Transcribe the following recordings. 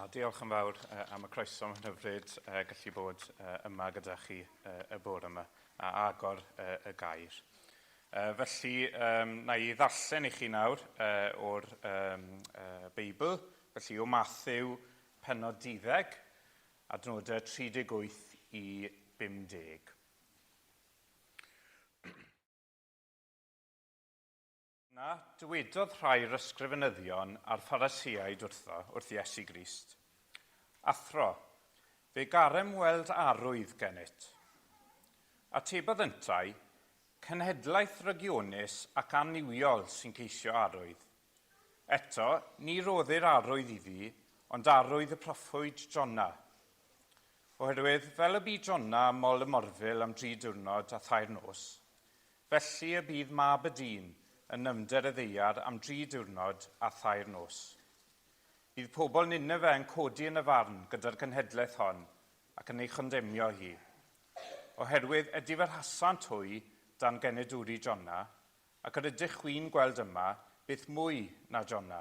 A diolch yn fawr am y croeso, mae'n hyfryd gallu bod yma gyda chi y bore yma a agor y gair. Felly, na i ddarllen i chi nawr o'r Beibl, felly o Matthew pennod 12, adnodau 38 i 50. Yna, dywedodd rhai o'r ysgrifenyddion a'r Phariseaid wrtho, wrth Iesu Grist, Athro, fe garem weld arwydd gennyt. Atebodd yntau, Cenhedlaeth rygionus ac annuwiol sy'n ceisio arwydd. Eto, ni roddir arwydd iddi, ond arwydd y proffwyd Jona. Oherwydd, fel y bu Jona ym mol y morfil am dri diwrnod a thair nos, Felly y bydd Mab y Dyn yn nyfnder y ddaear am dri diwrnod a thair nos. Bydd pobl Ninefeh yn codi yn y farn gyda'r genhedlaeth hon ac yn ei chondemnio hi. Oherwydd edifarhasant hwy dan genedwri Jona, ac yr ydych chwi'n gweld yma beth mwy na Jona.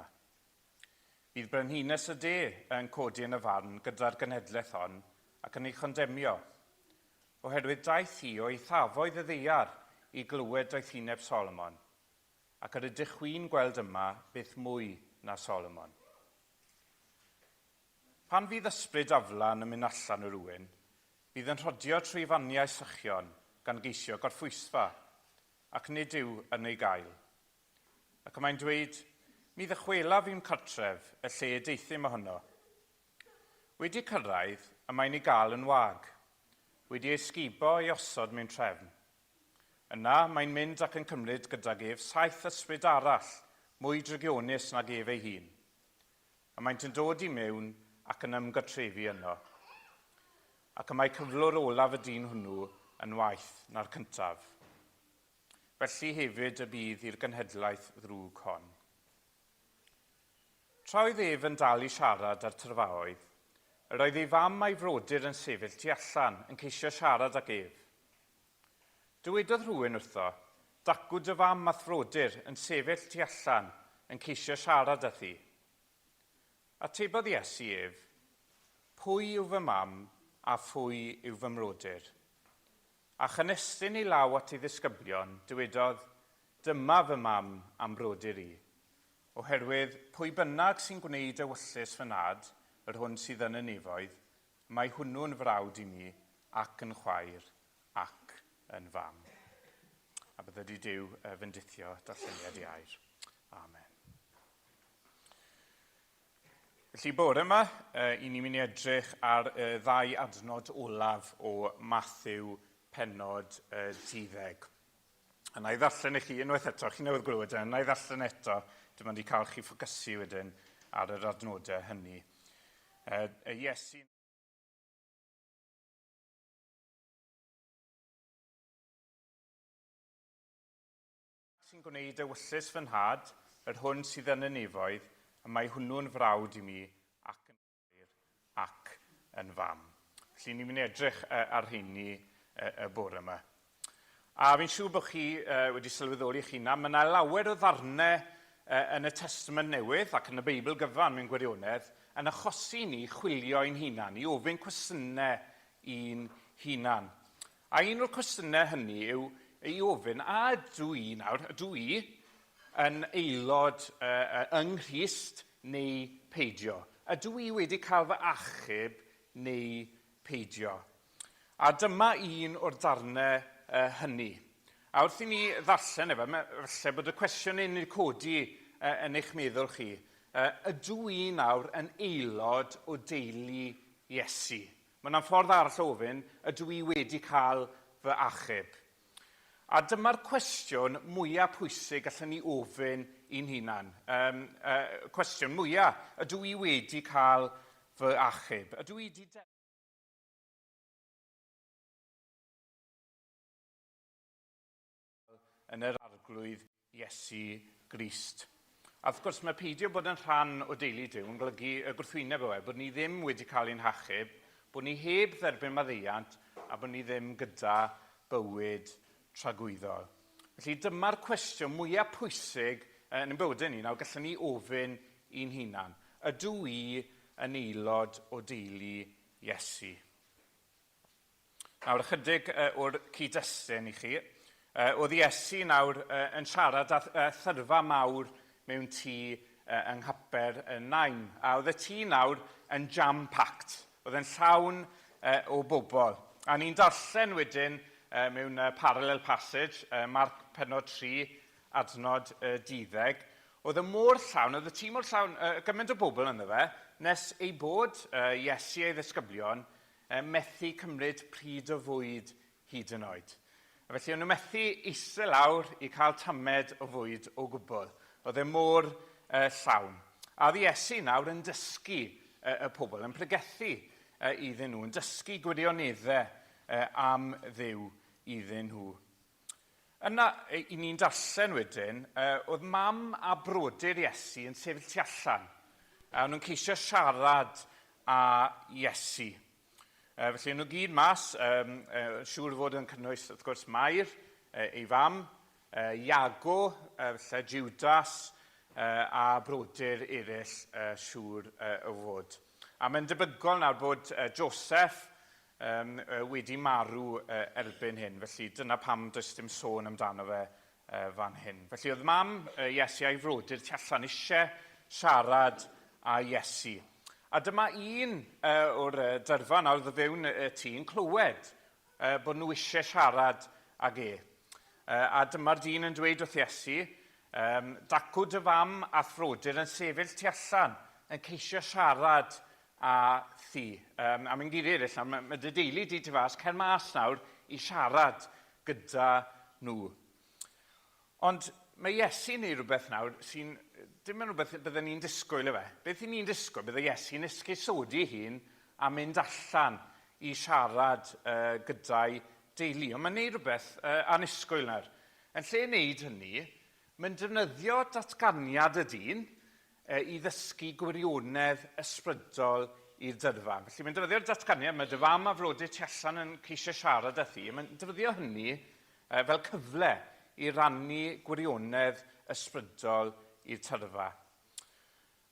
Bydd brenhines y de yn codi yn y farn gyda'r genhedlaeth hon ac yn ei chondemnio. Oherwydd daeth hi o eithafoedd y ddaear i glywed doethineb Solomon, ac yr ydych chwi'n gweld yma beth mwy na Solomon. Pan fydd ysbryd aflan yn mynd allan o rywun, bydd yn rhodio trwy faniau sychion gan geisio gorffwysfa, ac nid yw yn ei gael. Ac y mae'n dweud, Mi ddychwelaf i'm cartref, y lle y deuthum ohono. Wedi cyrraedd, y mae'n ei gael yn wag, wedi ei sgubo a'i osod mewn trefn. Yna, mae'n mynd ac yn cymryd gydag ef saith ysbryd arall, mwy drygionus nag ef ei hun. Y maent yn dod i mewn ac yn ymgartrefu yno. Ac y mae cyflwr olaf y dyn hwnnw yn waeth na'r cyntaf. Felly hefyd y bydd i'r genhedlaeth ddrwg hon. Tra oedd ef yn dal i siarad â'r tyrfaoedd, yr oedd ei fam a'i frodyr yn sefyll tu allan yn ceisio siarad ag ef. Dywedodd rhywun wrtho, Dacw dy fam a'th frodyr yn sefyll tu allan yn ceisio siarad â thi. Atebodd Iesu ef, Pwy yw fy mam a phwy yw fy mrodyr? A chan estyn ei law at ei ddisgyblion, dywedodd, Dyma fy mam a'm brodyr i. Oherwydd pwy bynnag sy'n gwneud ewyllys fy nhad, yr hwn sydd yn y nefoedd, y mae hwnnw'n frawd i mi, ac yn chwaer, ac yn fam. A bydded i Duw fendithio darlleniad ei air. Amen. Felly bore yma, i ni'n mynd i edrych ar y ddau adnod olaf o Matthew pennod 12. A na i ddarllen i chi unwaith eto, chi newydd glywed e, na i ddarllen eto, dim ond i cael chi ffocysu wedyn ar yr adnodau hynny. Y Iesu Sy'n gwneud ewyllys fy nhad, yr hwn sydd yn y nefoedd, y mae hwnnw'n frawd i mi, ac yn chwaer, ac yn fam. Felly ni'n mynd i edrych ar rheini y bore yma. A fi'n siŵr bod chi wedi sylweddoli eich hunan, mae yna lawer o ddarnau yn y Testament Newydd ac yn y Beibl gyfan mewn gwirionedd yn achosi ni chwilio ein hunan, i ofyn cwestiynau i'n hunan. A un o'r cwestiynau hynny yw ei ofyn, a ydw i nawr, ydw i yn aelod uh, yng Nghrist neu peidio? Ydw i wedi cael fy achub neu peidio? A dyma un o'r darnau uh, hynny. A wrth i ni ddarllen efo, falle bod y cwestiwn yn ei codi uh, yn eich meddwl chi. Uh, ydw i nawr yn aelod o deulu Iesu? Mae yna ffordd arall o ofyn, ydw i wedi cael fy achub? A dyma'r cwestiwn mwyaf pwysig allan ni ofyn i'n hunan. Um, uh, cwestiwn mwyaf, ydw i wedi cael fy achub? Ydw i wedi yn yr Arglwydd Iesu Grist. A wrth gwrs, mae peidio bod yn rhan o deulu Duw yn golygu y gwrthwyneb o e, bod ni ddim wedi cael ein hachub, bod ni heb dderbyn maddeuant a bod ni ddim gyda bywyd tragwyddol. Felly dyma'r cwestiwn mwyaf pwysig yn ein bywydau ni nawr, gallwn ni ofyn i'n hunan. Ydw i yn aelod o deulu Iesu. Nawr, ychydig o'r cyd-destun i chi. Oedd Iesu nawr yn siarad â thyrfa mawr mewn tŷ yng Nghaper Nain. A oedd y tŷ nawr yn jam-packed. Oedd yn llawn o bobl. A ni'n darllen wedyn mewn parallel passage, Marc pennod 3, adnod 12, oedd y mor llawn, oedd y tŷ mor llawn, gymaint o bobl ynddo fe, nes ei bod Iesu a'i ddisgyblion methu cymryd pryd o fwyd hyd yn oed. A felly o'n nhw methu eistedd lawr i cael tamed o fwyd o gwbl. Oedd e mor llawn. A oedd Iesu nawr yn dysgu y pobl, yn pregethu iddyn nhw, yn dysgu gwirioneddau am Dduw iddyn nhw. Yna, i ni'n darllen wedyn, oedd mam a brodyr Iesu yn sefyll tu allan. A nhw'n ceisio siarad â Iesu. Felly, nhw gyd mas, siŵr fod yn cynnwys, wrth gwrs, Mair, ei fam, Iago, felly Judas, a brodyr eraill, siŵr o fod. A mae'n debygol nawr bod Joseph um, wedi marw erbyn hyn, felly dyna pam does dim sôn amdano fe fan hyn. Felly oedd mam Iesu a'i frodyr tu allan eisiau siarad â Iesu. A dyma un o'r dyrfa nawr oedd fewn y tŷ yn clywed bod nhw eisiau siarad ag e. A dyma'r dyn yn dweud wrth Iesu, um, dacw dy fam a'th frodyr yn sefyll tu allan, yn ceisio siarad a thi. A mewn geiriau eraill, nawr, mae dy deulu di tu fas, cer mas nawr i siarad gyda nhw. Ond mae Iesu'n neud rhywbeth nawr sy'n dim yn rhywbeth bydden ni'n disgwyl efe. Beth i ni'n disgwyl? Bydde Iesu'n esgusodi ei hun a mynd allan i siarad gyda'i deulu. Ond mae'n neud rhywbeth annisgwyl nawr. Yn lle wneud hynny, mae'n defnyddio datganiad y dyn i ddysgu gwirionedd ysbrydol i'r dyrfa. Felly mae'n defnyddio'r datganiad, mae dy fam a frodyr tu allan yn ceisio siarad â thi, mae'n defnyddio hynny fel cyfle i rannu gwirionedd ysbrydol i'r tyrfa.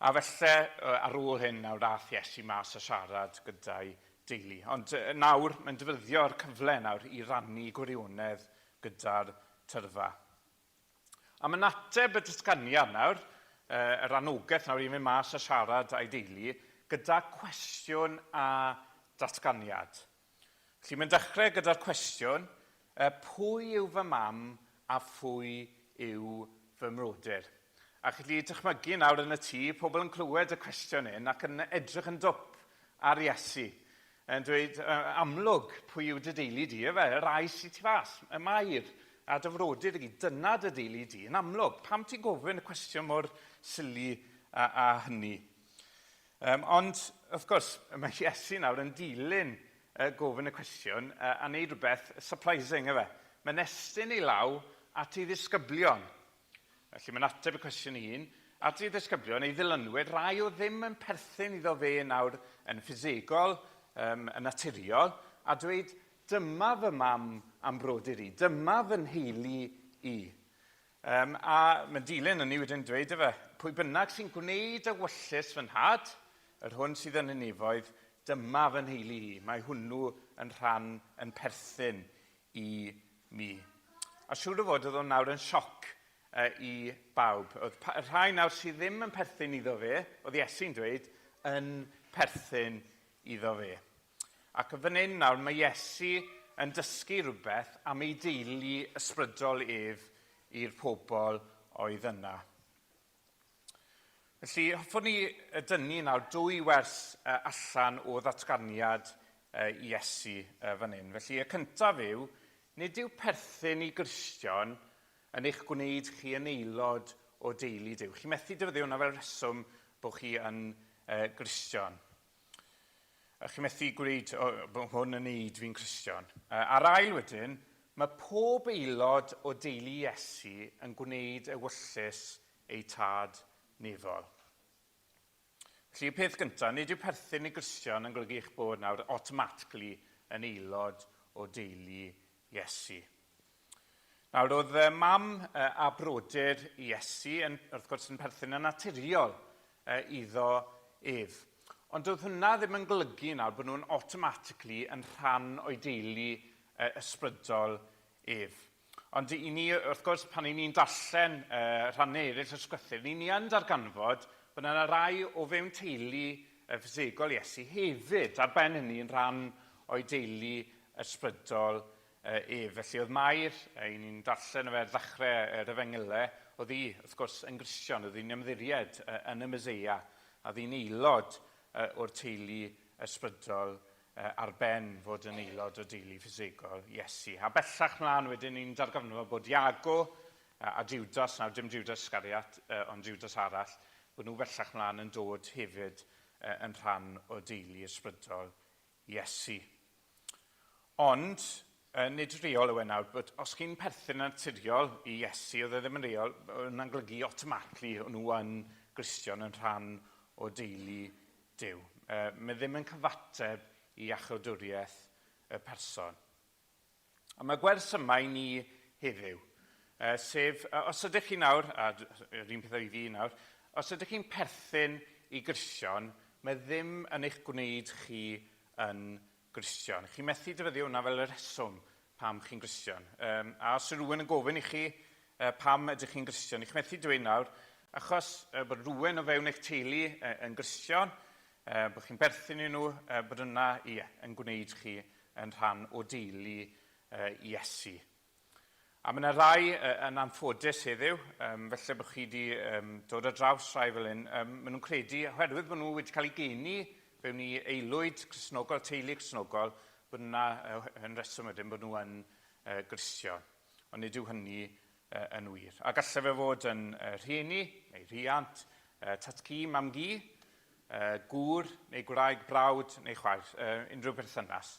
A felly, ar ôl hyn, nawr ath Iesu mas a siarad gyda'i deulu. Ond nawr, mae'n defnyddio'r cyfle nawr i rannu gwirionedd gyda'r tyrfa. A mae'n ateb y datganiad nawr, yr anogaeth nawr i fynd mas a siarad â'i deulu, gyda cwestiwn a datganiad. Felly mae'n dechrau gyda'r cwestiwn, pwy yw fy mam a phwy yw fy mrodyr? A chi 'llu dychmygu nawr yn y tŷ, pobl yn clywed y cwestiwn hyn ac yn edrych yn dwp ar Iesu, yn dweud, amlwg, pwy yw dy deulu di, efe? Y rai sydd tu fas, y Mair a dy frodyr i gyd, dyna dy deulu di, yn amlwg. Pam ti'n gofyn y cwestiwn mor sili a, a hynny? Ond, wrth gwrs, mae Iesu nawr yn dilyn gofyn y cwestiwn a wneud rhywbeth surprising, efe. Mae'n estyn ei law at ei ddisgyblion. Felly mae'n ateb y cwestiwn ei hun, at ei ddisgyblion, ei ddilynwyr, rai o ddim yn perthyn iddo fe nawr yn ffisegol, yn naturiol, a dweud, dyma fy mam a'm brodyr i, dyma fy nheulu i. A mae'n dilyn hynny wedyn dweud efe, pwy bynnag sy'n gwneud ewyllys fy nhad, yr hwn sydd yn y nefoedd, dyma fy nheulu i. Mae hwnnw yn rhan, yn perthyn i mi. A siŵr o fod oedd o'n nawr yn sioc i bawb. Oedd y rhai nawr sydd ddim yn perthyn iddo fe, oedd Iesu'n dweud, yn perthyn iddo fe. Ac fan hyn nawr mae Iesu yn dysgu rhywbeth am ei deulu ysbrydol ef i'r pobl oedd yna. Felly, hoffwn i dynnu nawr dwy wers allan o ddatganiad Iesu fan hyn. Felly, y cyntaf yw, nid yw perthyn i Gristion yn eich gwneud chi yn aelod o deulu Duw. Chi methu defnyddio hwnna fel rheswm bod chi yn Gristion. Chi methu gwneud, o, bod hwn yn neud fi'n Cristion. A'r ail wedyn, mae pob aelod o deulu Iesu yn gwneud ewyllys eu tad nefol. Felly, y peth gyntaf, nid yw perthyn i Gristion yn golygu eich bod nawr automatically yn aelod o deulu Iesu. Nawr, oedd mam a brodyr Iesu, yn, wrth gwrs, yn perthyn yn naturiol iddo ef. Ond doedd hwnna ddim yn golygu nawr bod nhw'n automatically yn rhan o'i deulu ysbrydol ef. Ond i ni, wrth gwrs, pan i ni'n darllen rhannau eraill o'r Sgrythur, ni yn darganfod bod yna rai o fewn teulu ffisegol Iesu hefyd, ar ben hynny, yn rhan o'i deulu ysbrydol ef. Felly oedd Mair, i ni'n darllen o fe ar ddechrau yr Efengylau, oedd hi, wrth gwrs, yn Gristion, oedd hi'n ymddiried yn y Meseia, a oedd hi'n aelod o'r teulu ysbrydol ar ben fod yn aelod o deulu ffisegol Iesu. A bellach mlaen wedyn ni'n darganfod bod Iago a Judas, nawr dim Judas Iscariot, ond Judas arall, bod nhw bellach mlaen yn dod hefyd yn rhan o deulu ysbrydol Iesu. Ond, nid reol yw e nawr, bod os chi'n perthyn yn naturiol i Iesu, oedd e ddim yn reol, hwnna'n golygu automatically o'n nhw yn Gristion yn rhan o deulu Duw. Mae ddim yn cyfateb i iachawdwriaeth y person. A mae gwers yma i ni heddiw, sef, os ydych chi nawr, a yr un peth i fi nawr, os ydych chi'n perthyn i Gristion, mae ddim yn eich gwneud chi yn Gristion. Chi'n methu defnyddio hwnna fel y rheswm pam chi'n Gristion. A os yw rhywun yn gofyn i chi pam ydych chi'n Gristion, chi'n methu dweud nawr, achos bod rhywun o fewn eich teulu yn Gristion, bod chi'n berthyn i nhw, bod yna, ie, yn gwneud chi yn rhan o deulu Iesu. A mae yna rai yn anffodus heddiw, felly bod chi wedi dod ar draws rhai fel hyn, maen nhw'n credu, oherwydd bod nhw wedi cael eu geni fewn i aelwyd Cristnogol, teulu Cristnogol, bod yna yn reswm wedyn bod nhw yn Gristion. Ond nid yw hynny yn wir. A gallai fe fod yn rhieni neu rhiant, tatcu, mam-gu, gŵr neu gwraig, brawd neu chwaer, unrhyw berthynas.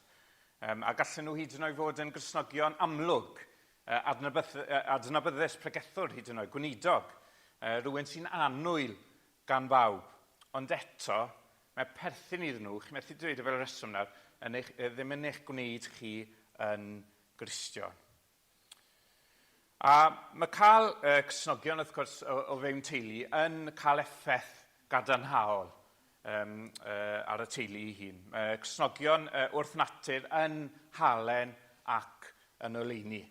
A gallen nhw hyd yn oed fod yn Gristnogion amlwg, adnabyddus, pregethwr hyd yn oed, gweinidog, rhywun sy'n annwyl gan bawb. Ond eto, mae perthyn iddyn nhw, chi'n methu dweud e fel rheswm nawr, yn eich, ddim yn eich gwneud chi yn Gristion. A mae cael Cristnogion, wrth gwrs, o fewn teulu yn cael effaith gadarnhaol ar y teulu ei hun. Mae Cristnogion wrth natur yn halen ac yn oleuni.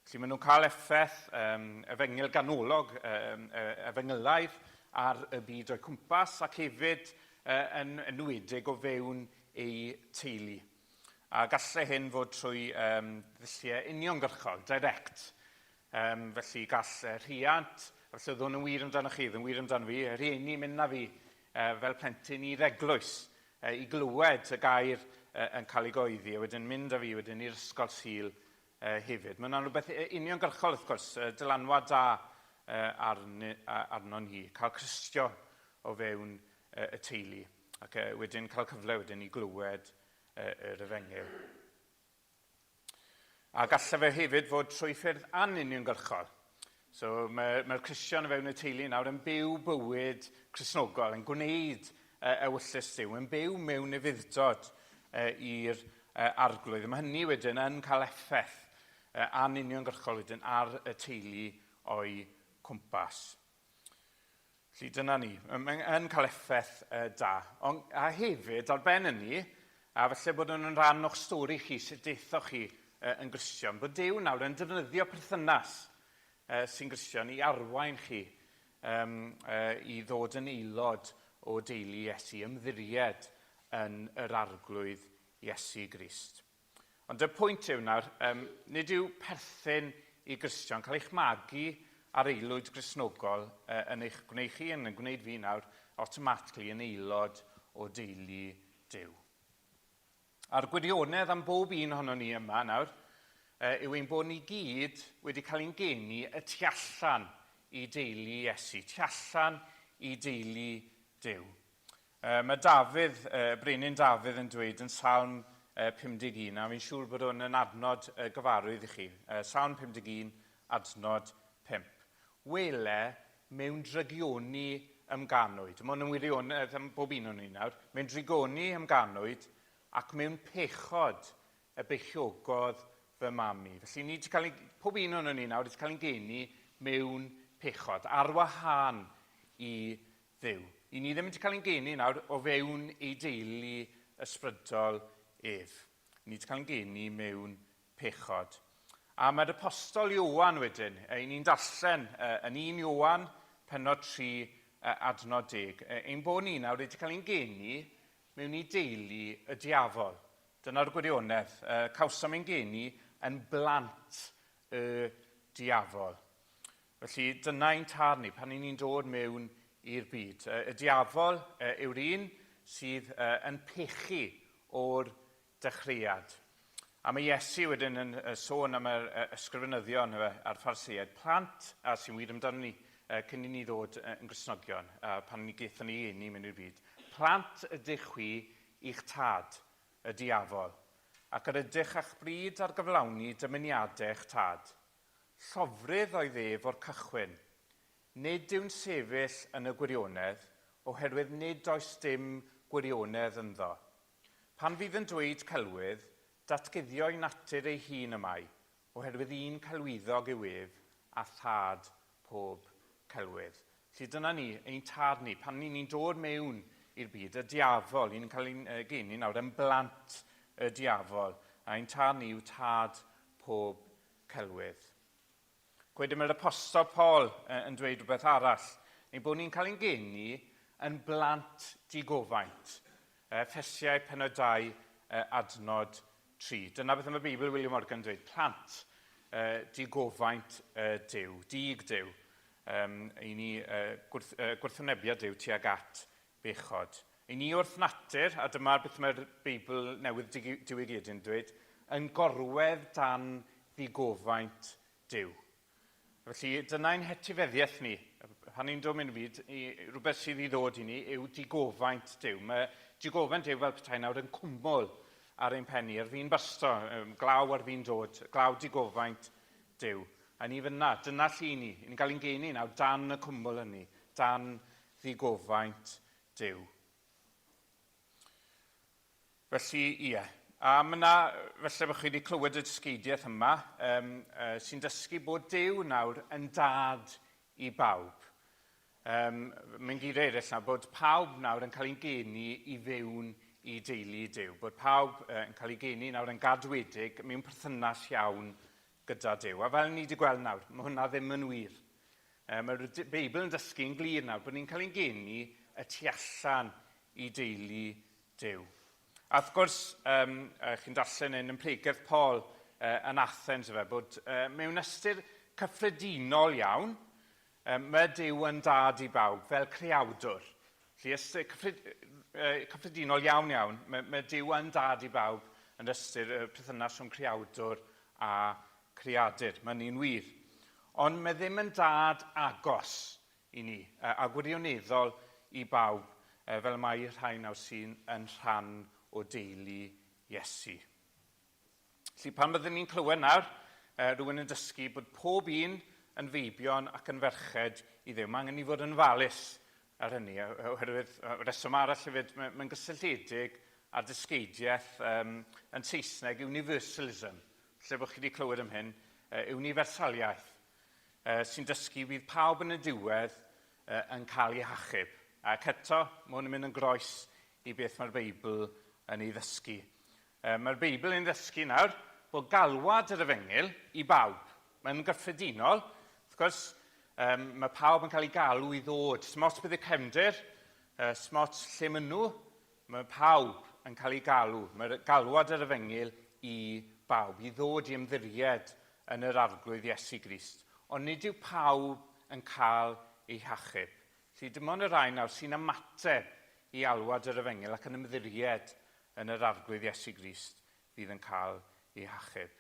Felly maen nhw'n cael effaith efengyl ganolog, efengylaidd ar y byd o'u cwmpas ac hefyd yn enwedig o fewn eu teulu. A gallai hyn fod trwy ddulliau uniongyrchol, direct. Felly gall rhiant, felly oedd hwn yn wir amdano chi, oedd yn wir amdano fi, y rhieni mynd â fi fel plentyn i'r eglwys, i glywed y gair yn cael ei goeddi, a wedyn mynd â fi wedyn i'r ysgol Sul hefyd. Mae hwnna'n rhywbeth uniongyrchol, wrth gwrs, dylanwad da arnon ni, cael Cristion o fewn y teulu, ac wedyn cael cyfle wedyn i glywed yr efengyl. A gallai fe hefyd fod trwy ffyrdd anuniongyrchol. So mae'r mae Cristion o fewn y teulu nawr yn byw bywyd Cristnogol, yn gwneud ewyllys Duw, yn byw mewn ufudd-dod i'r Arglwydd. Mae hynny wedyn yn cael effaith anuniongyrchol wedyn ar y teulu o'i cwmpas. Felly dyna ni. Mae'n yn cael effaith da. Ond, a hefyd, ar ben hynny, a falle bod yn rhan o'ch stori chi, sut deithoch chi yn Gristion, bod Duw nawr yn defnyddio perthynas sy'n Gristion i arwain chi i ddod yn aelod o deulu Iesu, ymddiried yn yr Arglwydd Iesu Grist. Ond y pwynt yw nawr, nid yw perthyn i Gristion, cael eich magu ar aelwyd Gristnogol yn eich gwneud chi, yn gwneud fi nawr, automatically yn aelod o deulu Duw. A'r gwirionedd am bob un ohonon ni yma nawr yw ein bod ni gyd wedi cael ein geni y tu allan i deulu Iesu, tu allan i deulu Duw. Mae Dafydd, brenin Dafydd yn dweud yn Salm 51, a fi'n siŵr bod hwn yn adnod gyfarwydd i chi. Salm 51, adnod 5. Wele, mewn drygioni ymganwyd. Mae hwn yn wirionedd am bob un o'n ni nawr. Mewn drygoni ymganwyd ac mewn pechod y beichiogodd fy mam i. Felly ni wedi cael ein, pob un o'n ni nawr wedi cael ein geni mewn pechod, ar wahân i Dduw. I ni ddim wedi cael ein geni nawr o fewn ei deulu ysbrydol ef. Ni wedi cael ein geni mewn pechod. A mae'r apostol Ioan wedyn, i ni'n darllen yn 1 Ioan, penod 3, adnod 10, ein bod ni nawr wedi cael ein geni mewn i deulu y diafol. Dyna'r gwirionedd. Cawsom ein geni yn blant y diafol. Felly dyna ein tad ni, pan ni'n dod mewn i'r byd. Y diafol yw'r un sydd yn pechu o'r dechreuad. A mae Iesu wedyn yn sôn am yr ysgrifenyddion a'r Phariseaid, plant, a sy'n wir amdano ni cyn i ni ddod yn Gristnogion, pan ni gaethon ni eni mewn i'r byd. Plant ydych chwi i'ch tad, y diafol, ac yr ydych a'ch bryd ar gyflawni dymuniadau eich tad. Llofrudd oedd ef o'r cychwyn. Nid yw'n sefyll yn y gwirionedd, oherwydd nid oes dim gwirionedd ynddo. Pan fydd yn dweud celwydd, datguddio'i natur ei hun y mae, oherwydd un celwyddog yw ef, a thad pob celwydd. Felly dyna ni, ein tad ni, pan ni'n ni dod mewn i'r byd, y diafol, ni'n cael ein geni nawr yn blant y diafol, a ein tad ni yw tad pob celwydd. Wedyn mae'r apostol Paul yn dweud rhywbeth arall, ein bod ni'n cael ein geni yn blant digofaint. Effesiau penod 2, adnod 3. Dyna beth mae Beibl William Morgan yn dweud, plant digofaint Duw, dig Duw, i ni gwrth, gwrthwynebiad Duw tuag at bechod. I ni wrth natur, a dyma beth mae'r Beibl Newydd Diwygiedig yn dweud, yn gorwedd dan ddigofaint Duw. Felly dyna ein hetifeddiaeth ni. Pan ni'n dod mewn i byd, i, rhywbeth sydd i ddod i ni yw digofaint Duw. Mae digofaint Duw fel petai nawr yn cwmwl ar ein pen ni, ar fin bysto, glaw ar fin dod, glaw digofaint Duw. A ni fyna, dyna lle ni, ni'n cael ein geni nawr dan y cwmwl hynny, dan ddigofaint Duw. Felly, ie. A mae yna, felly bod chi wedi clywed y dysgeidiaeth yma, um, sy'n dysgu bod Duw nawr yn dad i bawb. Um, mae'n geiriau eraill nawr, bod pawb nawr yn cael ei geni i fewn i deulu Duw. Bod pawb yn cael ei geni nawr yn gadwedig mewn perthynas iawn gyda Duw. A fel ni wedi gweld nawr, mae hwnna ddim yn wir. Mae'r Beibl yn dysgu'n glir nawr bod ni'n cael ein geni y tu allan i deulu Duw. A wrth gwrs, um, chi'n darllen yn ym Paul yn Athens, efe, bod mewn ystyr cyffredinol iawn, um, mae Duw yn dad i bawb fel creawdwr. Felly ystyr cyffred, cyffredinol iawn iawn, mae, mae Duw yn dad i bawb yn ystyr y perthynas rhwng creawdwr a creadur. Mae ni'n wir. Ond mae ddim yn dad agos i ni, a gwirioneddol i bawb, fel mae rhai nawr sy'n yn rhan o deulu Iesu. Felly pan byddwn ni'n clywed nawr rhywun yn dysgu bod pob un yn feibion ac yn ferched i Dduw, mae angen ni fod yn falus ar hynny, oherwydd reswm arall hefyd, mae'n mae gysylltiedig â dysgeidiaeth um, yn Saesneg, universalism, lle bod chi wedi clywed am hyn, universaliaeth, sy'n dysgu fydd pawb yn y diwedd yn cael eu hachub. Ac eto, mae hwn yn mynd yn groes i beth mae'r Beibl yn ei ddysgu. Mae'r Beibl yn ddysgu nawr bod galwad yr efengyl i bawb. Mae'n gyffredinol, wrth gwrs, um, mae pawb yn cael ei galw i ddod. Smot bydd y cefndir, uh, smot lle maen nhw, mae pawb yn cael ei galw. Mae'r galwad yr efengyl i bawb, i ddod i ymddiried yn yr Arglwydd Iesu Grist. Ond nid yw pawb yn cael ei hachub. Felly dim ond y rhai nawr sy'n ymateb i alwad yr efengyl ac yn ymddiried yn yr Arglwydd Iesu Grist fydd yn cael eu hachub.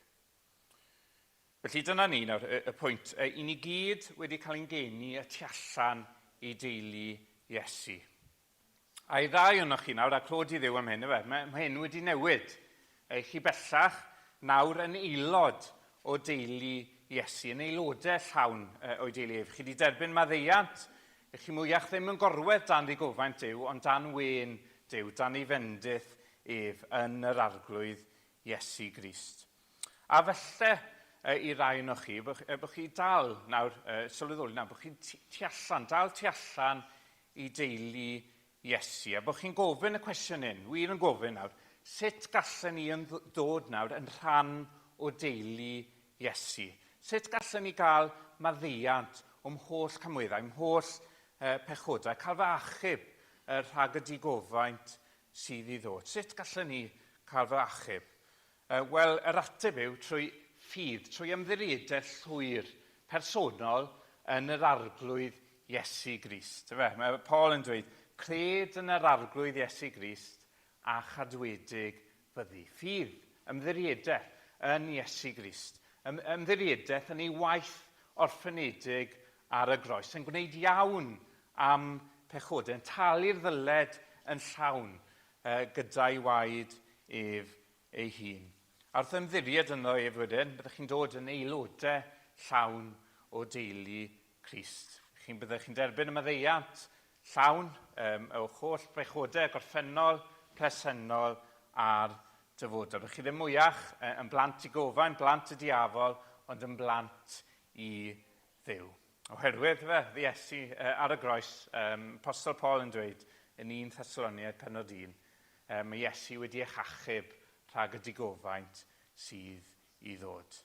Felly dyna ni nawr, y, y pwynt. E, I ni gyd wedi cael ein geni y tu allan i deulu Iesu. A i ddau ohonoch chi nawr, a clod i Dduw am hyn, efe, mae, mae hyn wedi newid. E, chi bellach nawr yn aelod o deulu Iesu, yn aelodau llawn e, o'i deulu ef. Chi wedi derbyn maddeuant, chi mwyach ddim yn gorwedd dan ddigofaint Duw, ond dan wên Duw, dan ei fendith ef yn yr Arglwydd Iesu Grist. A felly, i rai ohonoch chi, bod, bod chi dal nawr, sylweddoli nawr, bod chi'n tu allan, dal tu allan i deulu Iesu? A bod chi'n gofyn y cwestiwn hyn, wir yn gofyn nawr, sut gallen ni yn ddod nawr yn rhan o deulu Iesu? Sut gallen ni gael maddeuant o'm holl camweddau, i'm holl pechodau, cael fy achub rhag y digofaint sydd i ddod? Sut gallen ni cael fy achub? Wel, yr ateb yw trwy ffydd, trwy ymddiriedaeth llwyr personol yn yr Arglwydd Iesu Grist. Fe? Mae Paul yn dweud, cred yn yr Arglwydd Iesu Grist a chadwedig fyddi. Ffydd, ymddiriedaeth yn Iesu Grist. Ymddiriedaeth yn ei waith orffenedig ar y groes, yn gwneud iawn am pechodau, yn talu'r ddyled yn llawn gyda'i waed ef ei hun. A wrth ymddiried ynddo ef wedyn, byddwch chi'n dod yn aelodau llawn o deulu Crist. Chi'n byddwch chi'n derbyn y maddeuant llawn o'ch holl bechodau gorffennol, presennol a'r dyfodol. Byddwch chi ddim mwyach yn blant i gofain, blant y diafol, ond yn blant i Dduw. Oherwydd fe, Iesu ar y groes, Apostol Paul yn dweud yn 1 Thessaloniaid penod 1, mae Iesu wedi eich achub rhag y digofaint sydd i ddod.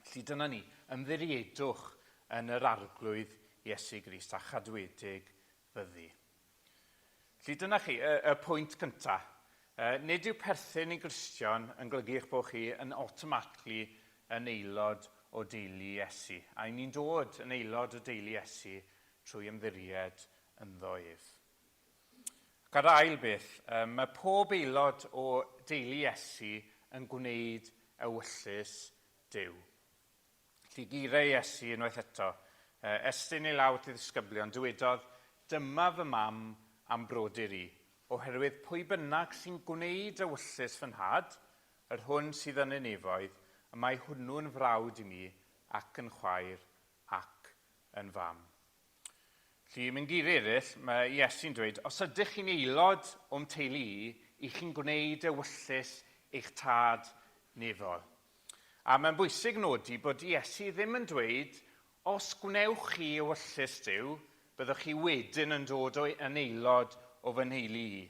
Felly dyna ni, ymddiriedwch yn yr Arglwydd Iesu Grist a chadwedig fyddi. Felly dyna chi, y, y pwynt cyntaf. Nid yw perthyn i Gristion yn golygu eich bod chi yn automatically yn aelod o deulu Iesu. A i ni'n dod yn aelod o deulu Iesu trwy ymddiried ynddo ef. Ac ar ail beth, mae pob aelod o deulu Iesu yn gwneud ewyllys Duw. Felly gyreu Iesu unwaith eto, estyn ei law at ei ddisgyblion, dywedodd, Dyma fy mam a'm brodyr i, oherwydd pwy bynnag sy'n gwneud ewyllys fy nhad, yr hwn sydd yn y nefoedd, y mae hwnnw'n frawd i mi, ac yn chwaer, ac yn fam. Felly, mewn geiriau eraill, mae Iesu'n dweud, os ydych chi'n aelod o'm teulu i, i chi'n gwneud ewyllys eich tad nefol. A mae'n bwysig nodi bod Iesu ddim yn dweud, os gwnewch chi ewyllys Duw, byddwch chi wedyn yn dod o, yn aelod o fy nheulu i.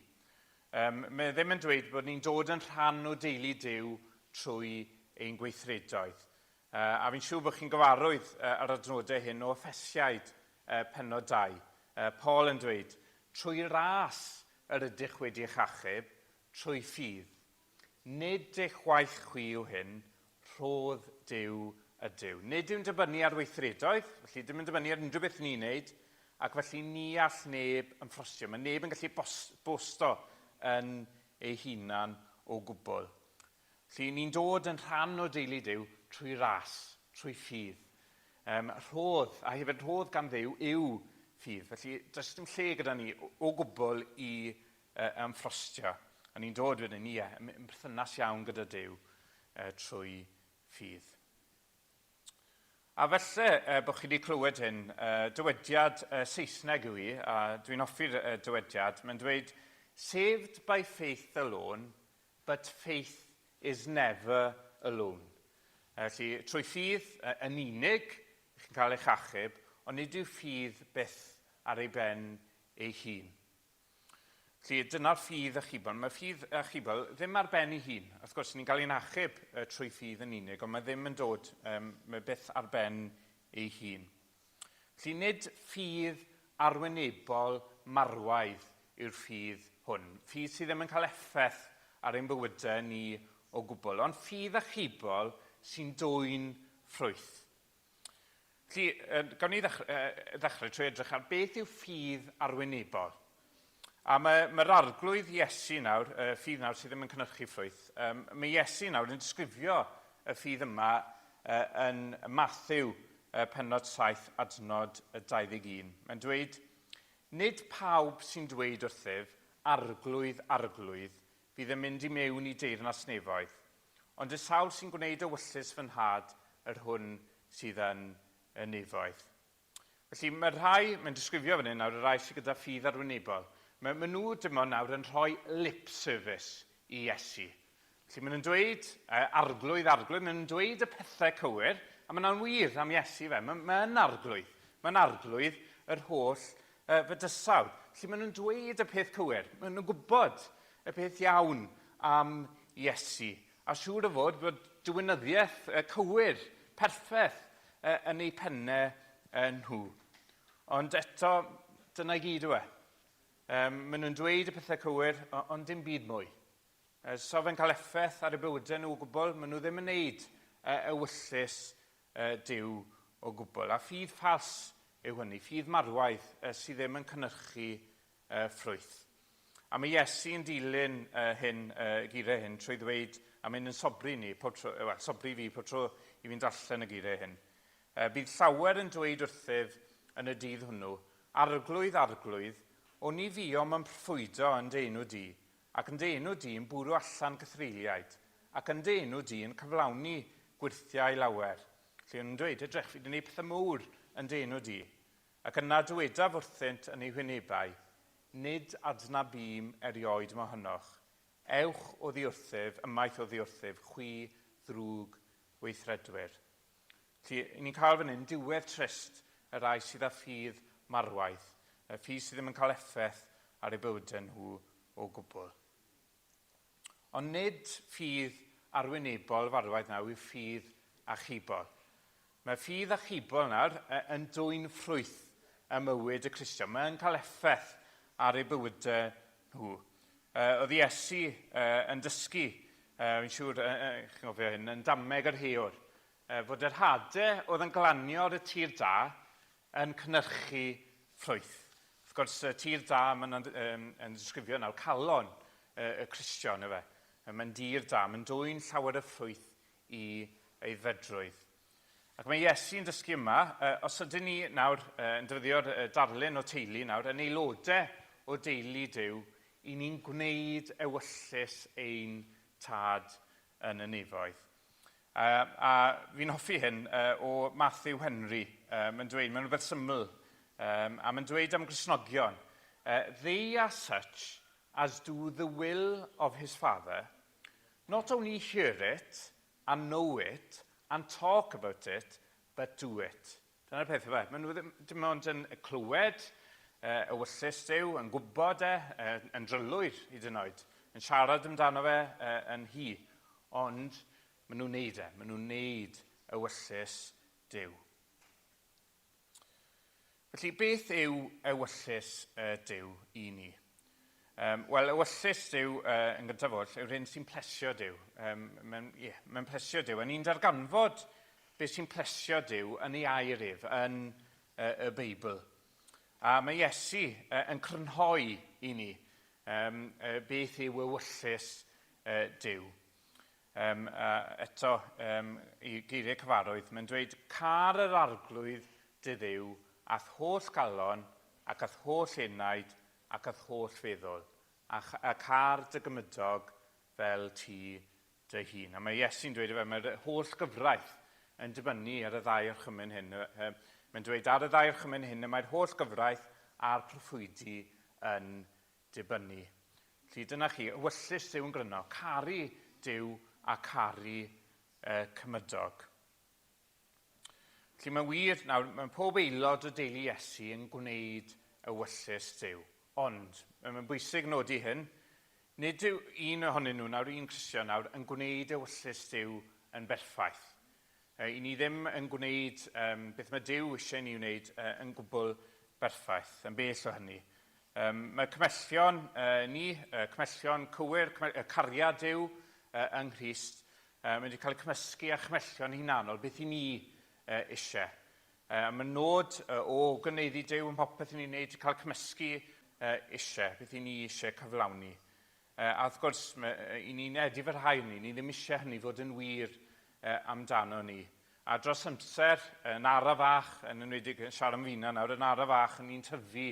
Mae e ddim yn dweud bod ni'n dod yn rhan o deulu Duw trwy ein gweithredoedd. A fi'n siŵr bod chi'n gyfarwydd â'r adnodau hyn o Effesiaid pennod 2. Paul yn dweud, trwy ras yr ydych wedi eich achub, trwy ffydd. Nid eich waith chwi yw hyn, rhodd Duw ydyw. Nid yw'n dibynnu ar weithredoedd, felly dim yn dibynnu ar unrhyw beth ni'n wneud, ac felly ni all neb ymffrostio. Mae neb yn gallu bosto yn ei hunan o gwbl. Felly, ni'n dod yn rhan o deulu Duw trwy ras, trwy ffydd. Rhodd, a hefyd rhodd gan Dduw yw ffydd. Felly, does dim lle gyda ni o gwbl i ymffrostio. A ni'n dod wedyn, ie, yn perthynas iawn gyda Duw trwy ffydd. A felly, bod chi wedi clywed hyn, dywediad Saesneg yw hi, a dwi'n hoffi'r dywediad. Mae'n dweud, saved by faith alone, but faith is never alone. Felly, trwy ffydd yn unig, chi'n cael eich achub, ond nid yw ffydd byth ar ei ben ei hun. Felly, dyna'r ffydd achubol. Mae ffydd achubol ddim ar ben ei hun. Wrth gwrs, ni'n cael ein achub trwy ffydd yn unig, ond mae ddim yn dod, mae byth ar ben ei hun. Felly, nid ffydd arwynebol marwaidd yw'r ffydd hwn. Ffydd sydd ddim yn cael effaith ar ein bywydau ni o gwbl, ond ffydd achubol sy'n dwyn ffrwyth. Felly, gawn ni ddechrau, ddechrau trwy edrych ar beth yw ffydd arwynebol. A mae'r mae arglwydd Iesu nawr, ffydd nawr sydd ddim yn cynhyrchu ffrwyth, mae Iesu nawr yn disgrifio y ffydd yma yn Matthew pennod 7 adnod 21. Mae'n dweud, Nid pawb sy'n dweud wrthyf, Arglwydd, Arglwydd, fydd yn mynd i mewn i deyrnas nefoedd, Ond y sawl sy'n gwneud ewyllys fy nhad, yr hwn sydd yn y nefoedd. Felly mae rhai, mae'n disgrifio fan hyn nawr, y rhai sydd gyda ffydd arwynebol. Mae, mae nhw dim ond nawr yn rhoi lip service i Iesu. Felly maen nhw'n dweud, arglwydd, arglwydd, maen nhw'n dweud y pethau cywir, a maen nhw'n wir am Iesu fe. Mae'n mae arglwydd. Mae'n arglwydd yr holl Fydysawd. Felly maen nhw'n dweud y peth cywir, maen nhw'n gwybod y peth iawn am Iesu. A siŵr o fod bod diwinyddiaeth cywir, perffaith, yn eu pennau nhw. Ond eto, dyna i gyd yw e. Maen nhw'n dweud y pethau cywir, ond dim byd mwy. So fe'n cael effaith ar eu bywydau nhw o gwbl, maen nhw ddim yn neud ewyllys Duw o gwbl. A ffydd ffals yw hynny, ffydd marwaidd sydd ddim yn cynhyrchu ffrwyth. A mae Iesu yn dilyn hyn, y geiriau hyn, trwy ddweud, a mae'n yn sobri ni, pob tro, wel, sobri fi pob tro i fi'n darllen y geiriau hyn. Bydd llawer yn dweud wrthyf yn y dydd hwnnw, Arglwydd, Arglwydd, oni fuom yn proffwydo yn dy enw di, Ac yn dy enw di yn bwrw allan cythreuliaid, ac yn dy enw di yn cyflawni gwyrthiau lawer. Felly o'n nhw'n dweud, Edrych, fi wedi gwneud pethau mawr yn dy enw di. Ac yna dywedaf wrthynt yn eu hwynebau, Nid adnabûm erioed mohonoch. Ewch oddi wrthyf, ymaith oddi wrthyf, chwi ddrwg weithredwyr. Felly, i ni'n cael fan hyn diwedd trist y rhai sydd â ffydd marwaidd, y ffydd sydd ddim yn cael effaith ar eu bywydau nhw o gwbl. Ond nid ffydd arwynebol farwaidd nawr yw ffydd achubol. Mae ffydd achubol nawr yn dwyn ffrwyth ym mywyd y Cristion. Mae'n cael effaith ar eu bywydau nhw. Oedd Iesu yn dysgu, fi'n siŵr chi'n gofio hyn, yn dameg yr heor, fod yr hade oedd yn glanio ar y tir da yn cynhyrchu ffrwyth. Wrth gwrs, y tir da, mae'n yn disgrifio nawr calon y Cristion, efe. Mae'n dir da, mae'n dwyn llawer o ffrwyth i aeddfedrwydd. Ac mae Iesu yn dysgu yma, os ydyn ni nawr yn defnyddio'r darlun o teulu nawr, yn aelodau o deulu Duw, i ni'n gwneud ewyllys ein tad yn y nefoedd. A fi'n hoffi hyn o Matthew Henry. Mae'n dweud, mae'n rhywbeth syml, a mae'n dweud am Gristnogion, They are such as do the will of his father, not only hear it, and know it, and talk about it, but do it. Dyna'r peth yw e. Maen nhw ddim, dim ond yn clywed ewyllys Duw, yn gwybod e, yn drylwyr hyd yn oed, yn siarad amdano fe yn hi, ond maen nhw'n neud e, maen nhw'n neud ewyllys Duw. Felly, beth yw ewyllys Duw i ni? Wel, ewyllys Duw, yn gyntaf oll, yw'r hyn sy'n plesio Duw. Mae'n yeah, mae plesio Duw. A ni'n darganfod beth sy'n plesio Duw yn ei air ef, yn y Beibl. A mae Iesu yn crynhoi i ni beth yw ewyllys Duw. A eto, i geiriau cyfarwydd, mae'n dweud, Car yr Arglwydd dy Dduw a'th holl galon, ac a'th holl enaid, ac a'th holl feddwl, a, a car dy gymydog fel ti dy hun. A mae Iesu'n dweud fe, mae'r holl gyfraith yn dibynnu ar y ddau orchymyn hyn. Mae'n dweud ar y ddau orchymyn hyn y mae'r holl gyfraith a'r proffwydi yn dibynnu. Felly dyna chi, ewyllys Duw yn gryno, caru Duw a caru y cymydog. Felly mae'n wir, nawr, mae pob aelod o deulu Iesu yn gwneud ewyllys Duw. Ond, mae'n bwysig nodi hyn, nid yw un ohonyn nhw nawr, un Cristion nawr, yn gwneud ewyllys Duw yn berffaith. I ni ddim yn gwneud beth mae Duw eisiau ni wneud yn gwbl berffaith, yn bell o hynny. Mae cymhellion ni, cymhellion cywir, cariad Duw yng Nghrist, mae wedi cael eu cymysgu â chymhellion hunanol, beth i ni eisiau. Mae nod o gynyddu Duw yn popeth i ni'n wneud, cael cymysgu eisiau, beth i ni eisiau cyflawni. A wrth gwrs, i ni'n edifarhau hynny, ni ddim eisiau hynny fod yn wir amdano ni. A dros amser, yn ara fach, yn enwedig yn siarad am fina nawr, yn ara fach, yn ni'n tyfu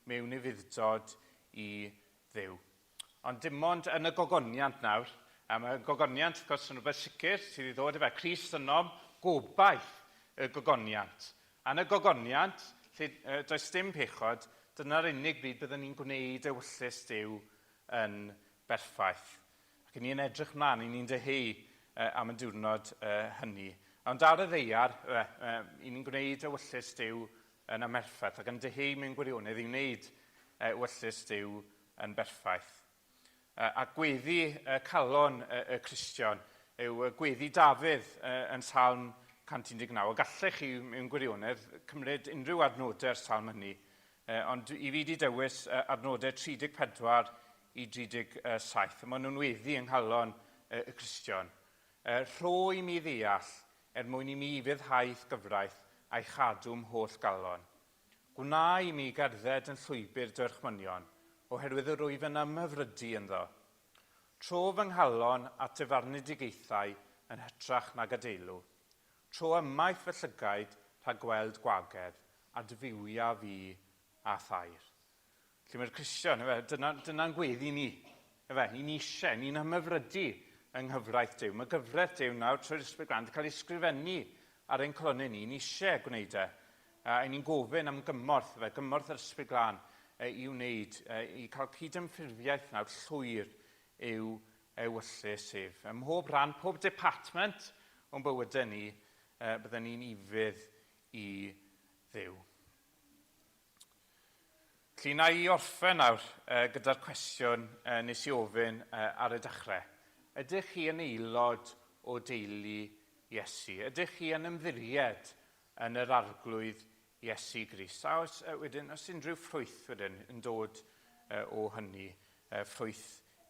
mewn ufudd-dod i Dduw. Ond dim ond yn y gogoniant nawr, a mae gogoniant, wrth gwrs, yn rhywbeth sicr sydd i ddod efo Crist ynom, gobaith y gogoniant. A yn y gogoniant, lle does dim pechod, dyna'r unig bryd byddwn ni'n gwneud ewyllys Duw yn berffaith. Ac i ni'n edrych mlaen, i ni'n dyheu am y diwrnod hynny. Ond ar y ddeiar, i ni'n gwneud ewyllys Duw yn amherffaith ac yn dyheu mewn gwirionedd i wneud ewyllys Duw yn berffaith. A gweddi calon y Cristion yw gweddi Dafydd yn Salm 119. A gallech chi mewn gwirionedd cymryd unrhyw adnodau o'r salm hynny, ond i fi wedi dewis adnodau 34 i 37. Maen nhw'n weddi yng nghalon y Cristion. Rho i mi ddeall, er mwyn i mi ufuddhau'th gyfraith a'i chadw 'm holl galon. Gwna i mi gerdded yn llwybr dy orchmynion, oherwydd yr wyf yn ymhyfrydu ynddo. Tro fy nghalon at dy farnedigaethau yn hytrach nag adeilw. Tro ymaith fy llygaid rhag gweld gwagedd, adfywia fi a thair. Felly mae'r Cristion, efe, dyna, dyna'n gweddi ni. Efe, i ni eisiau, ni'n ymhyfrydu yng nghyfraith Duw. Mae gyfraith Duw nawr trwy'r Ysbryd Glân wedi cael ei sgrifennu ar ein colonnau ni. Ni eisiau gwneud e. A ni'n gofyn am gymorth, efe, gymorth yr Ysbryd Glân i wneud, i cael cydymffurfiaeth nawr llwyr yw ewyllys ef. Ym mhob rhan, pob department o'n bywydau ni, bydden ni'n ufudd i Dduw. Felly, na i orffen nawr gyda'r cwestiwn nes i ofyn ar y dechrau. Ydych chi yn aelod o deulu Iesu? Ydych chi yn ymddiried yn yr Arglwydd Iesu Grist? A oes, wedyn, oes unrhyw ffrwyth wedyn yn dod o hynny, ffrwyth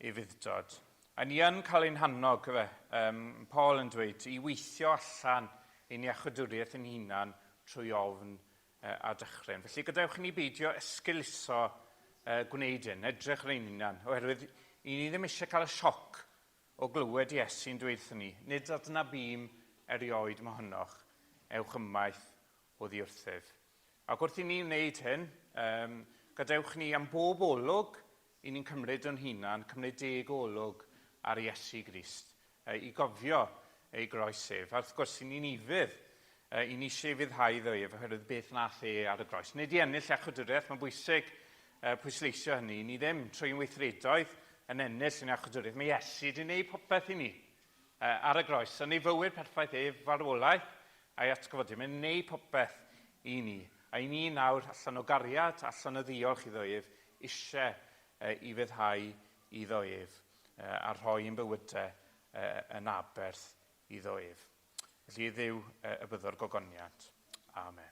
ufudd-dod? A ni yn cael ein hannog, efe, Paul yn dweud, i weithio allan ein iachawdwriaeth ein hunan trwy ofn a dychryn. Felly gadewch i ni beidio esgeuluso gwneud hyn, edrych ar ein hunan, oherwydd i ni ddim eisiau cael y sioc o glywed Iesu'n dweud wrthyn ni, nid adnabûm erioed mohonoch, ewch ymaith oddi wrthyf. Ac wrth i ni wneud hyn, gadewch ni am bob olwg i ni'n cymryd o'n hunan, cymryd deg olwg ar Iesu Grist, i gofio ei groes ef. A wrth gwrs, i ni'n ufudd, i ni eisiau ufuddhau iddo ef oherwydd beth nath e ar y groes. Nid i ennill iachawdwriaeth, mae'n bwysig pwysleisio hynny. Ni ddim trwy'n weithredoedd yn ennill yn iachawdwriaeth. Mae Iesu wedi gwneud popeth i ni ar y groes. Yn ei fywyd perffaith ef, farwolaeth a'i atgyfodi. Mae'n gwneud popeth i ni. A i ni nawr, allan o gariad, allan o ddiolch iddo ef, eisiau i fyddhau iddo ef a rhoi ein bywydau yn aberth iddo ef. Felly i Dduw y byddo'r gogoniant. Amen.